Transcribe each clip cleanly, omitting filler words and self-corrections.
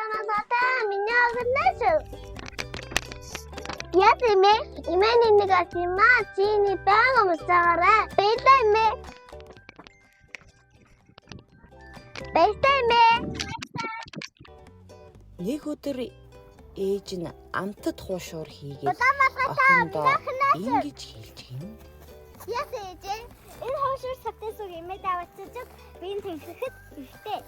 Улаанбаатар миний охин шүү. Яа тийм ээ? Эмээний нэг асимаа чиний байнга өмсөөрэй. Баярлалаа эмээ. Баярлалаа эмээ. Нэг өдөр ээж нь амтад хуушуур хийгээд Улаанбаатар охиндоо миний охин ингэж хэлж гин. Яа ээжээ? Энэ хуушуур савтай сүг эмээд аваачиж би энэ тэнхэхэд ихтэй.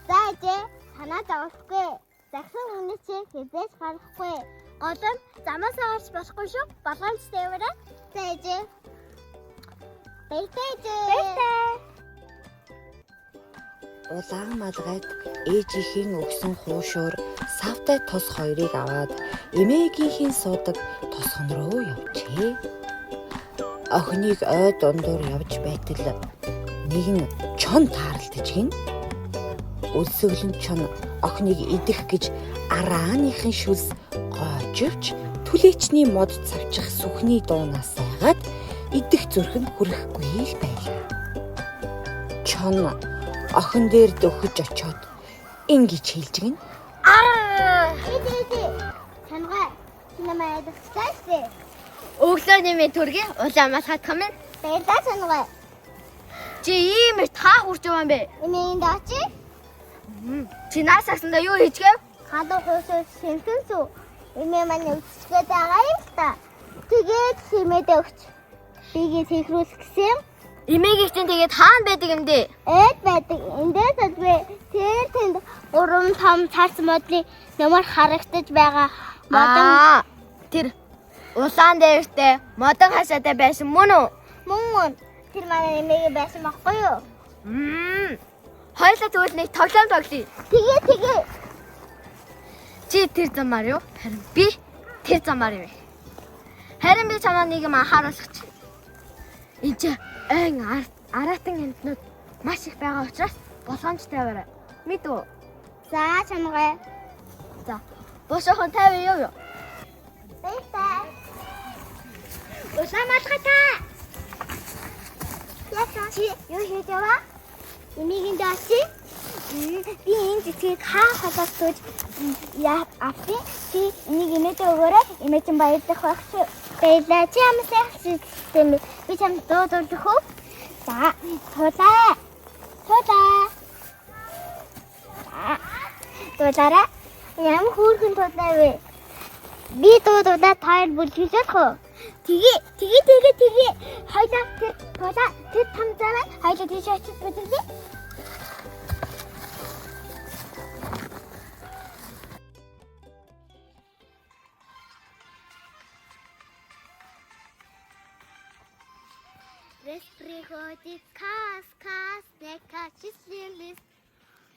За ээжээ, санаа зовхгүй. Загсан үнэ чи хизээж гарахгүй. Гол нь замаас гарч болохгүй шүү. Болгоомжтой яваарай. За ээжээ. Баяртай ээжээ. Баяртай. Улаан малгайд ээжийнхэн өгсөн хуушуур савтай тос хоёрыг аваад эмээгийнхэн суудаг тосгон руу явжээ. Охиныг ой дундуур явж байтал нэгэн чон тааралдаж гин. Өлсөглөн чон охиныг идэх гэж арааныхан шүлс гоожвч түлээчний мод цавчих сүхний дуунаас айгаад идэх зүрх нь хүрэхгүй л байлаа. Чон охин дээр дөхөж очоод ингэж хэлж гин. Ээжээ ээжээ. Чангаа. Чи намайг айлгчлаа шүү дээ. Өглөө нэмээ төргий улаан малгай минь. Баярлалаа чангаа. Чи ийм их таа хурж яваа юм бэ? Эмээгийн дооч. Чи наас агсандаа юу хийжгэв? Халуун хуушуур шинхэн сүү. Эмээ маань өвчгöd байгаа юм л та. Тэгээд химээд өгч. Бигээ синхруулах гэсэн юм. Эмээгийн чинь тэгээд хаана байдаг юм бэ? Эд байдаг. Эндээс албэ тэр тэнд гурван том царц модны нөмөр харагдаж байгаа. Модон Аа, тэр улаан дээртэй модон хашаатай байсан мөн үү? мөн мөн тэр манай эмээгийн байсан байхгүй юу? Мм. Хоёлаа тэгвэл нэг тоглоом тоглоё. Тэгээ тэгээ. Чи тэр замаар юу? Харин би тэр замаар юм. Харин би чамаа нэг юм анхааруулах чи. Энд чи айн аратан амьтнууд маш их байгаа учраас болгоомжтой аваарай. Мэд үү? За чамгаа. За. Бошохон 50 юу юу? Баярлалаа. Улаан малгай та. Яасан чи юу хийж яваа? Эмээгийн дооч. Би энэ цэцгийг хаа холоос тууж яа авсан. Чи энийг эмээдээ өгөөрэй. Эмээ чинь баярлах байх шүү. Баярлалаа. Чи ямар сайхан шийдэлтэй юм бэ? Би чамд дуу дуулах уу? За, тулаа. Тулаа. За. Тулаарай. Ямар хөөрхөн тулаа вэ? Би дуу дуулаад та хоёр бүлгэлэх үү? Тэгээ, тэгээ, тэгээ, тэгээ. Хоёлаа тэр тулаа тэр том замаа хоёлаа тийш очиж бүлгэлээ. Лес приходит сказка, снег качествен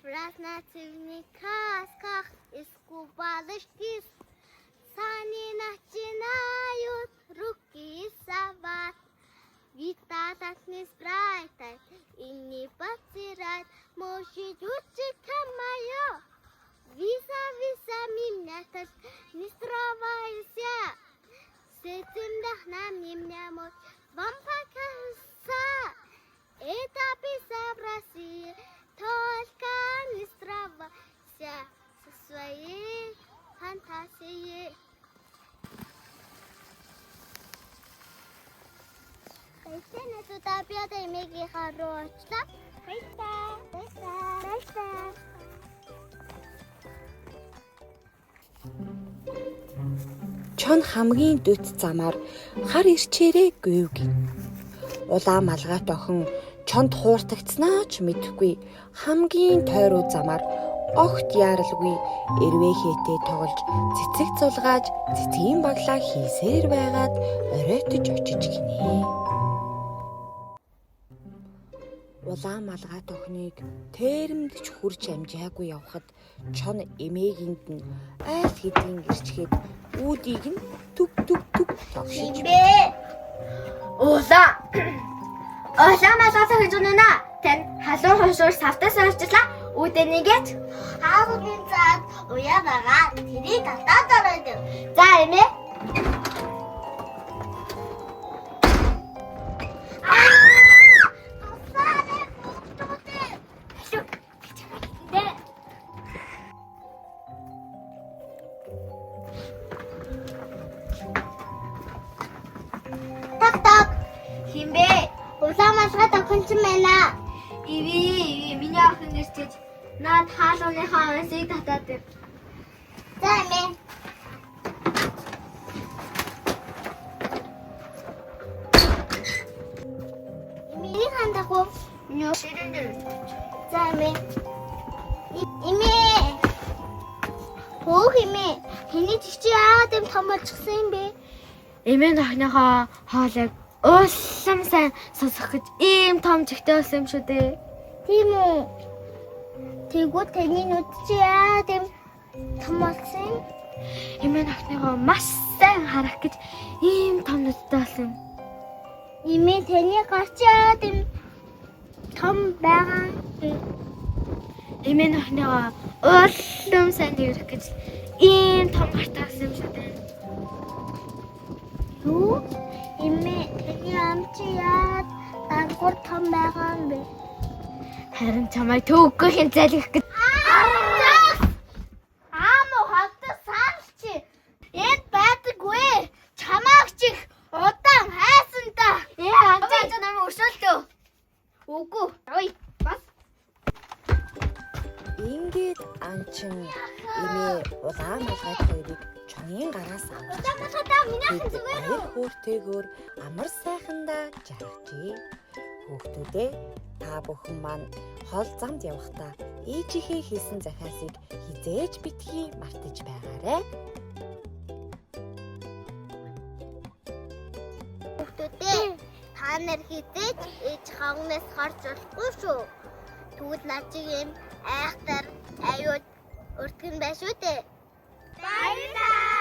в разноцветных красках искупалась птиц. Сани начинают руки совать, ведь так не спрятать и не потерять. Может, учика моё, виса, виса, меня так не срывайся. С этим вдохновением мой вам покажется. Это песня в России, только не срывайся со своей фантазией. Баярлалаа надад би одоо эмээгийнхаа руу очлоо. Баярлалаа. Баярлалаа. Баярлалаа. Чон хамгийн дөт замаар хар ирчээрээ говь гин. Улаан малгайт охин чонд хууртагцнаа ч мэдэхгүй хамгийн тойруу замаар огт яаралгүй эрвээ хээтэй тоглож цэцэг зулгааж цэцгийн баглаа хийсээр байгаад оройтож очиж гинэ. Улаан малгайт охиныг тэрэмдэж хурж амжаагүй явхад чон эмээгийн нь айл хэдийн гэрчгээд үүдийг нь түг түг түг тогшиж Бэ. Улаан. Улаан малгай гэж үнэнэ. Тань халуун хошуур савтаас орчлаа. Үүдээ нэгэт. Хаалгын цаад уяа байгаа. Тэрийг татаад ороод ир. За эмээ. Тусаарай хүүхдүүдээ. Халуун. Би чамайг хинэ. охин ч байна. Иви, иви, миний охин ирчээж наад хаалганыхаа онсыг татаад ир. За эмээ. Эмээ хандах уу? Миний ширээн дээр. За эмээ. Эмээ. Хөөх эмээ. Таны чи яагаад юм том болчихсон юм бэ? Эмээ охиныхоо хоолойг улам сайн сонсох гэж ийм том чигтэй болсон юм шүү дээ. Тийм үү? Тэгвэл таны нүд чи яагаад юм том болсон юм? Эмээ охиныгоо маш сайн харах гэж ийм том нүдтэй болсон юм. Эмээ таны гар чи яагаад юм том байгаа юм? Эмээ охиныгоо улам сайн тэрэх гэж ийм том гартай болсон юм шүү дээ. Юу? Эмээ таны ам чи яагаад дангур том байгаа юм бэ? Харин чамайг төвөггүй хэн залгих гэж Аам хотод саалч. Энд байдаггүй. Чамааг чих удаан хайсан та. Ээ анчаа анчаа намайг өршөөлтөө. Үгүй. Ой бас Ингээд анчин эмээ улаан малгайд хоёрыг чонын гараас авч удаан малгайдаа миний охин Тэд зүгээр баяр үү? хөөртэйгээр амар сайхандаа жаргажээ. Хүүхдүүдээ та бүхэн маань хол замд явахдаа ээжийнхээ хийсэн захиасыг хизээж битгий мартаж байгаарай. Хүүхдүүдээ та нар хизээж ээж хавнаас харж болохгүй шүү. Тэгвэл над чиг юм айхтар аюул өртгөн байх шүү дээ. Баярлалаа.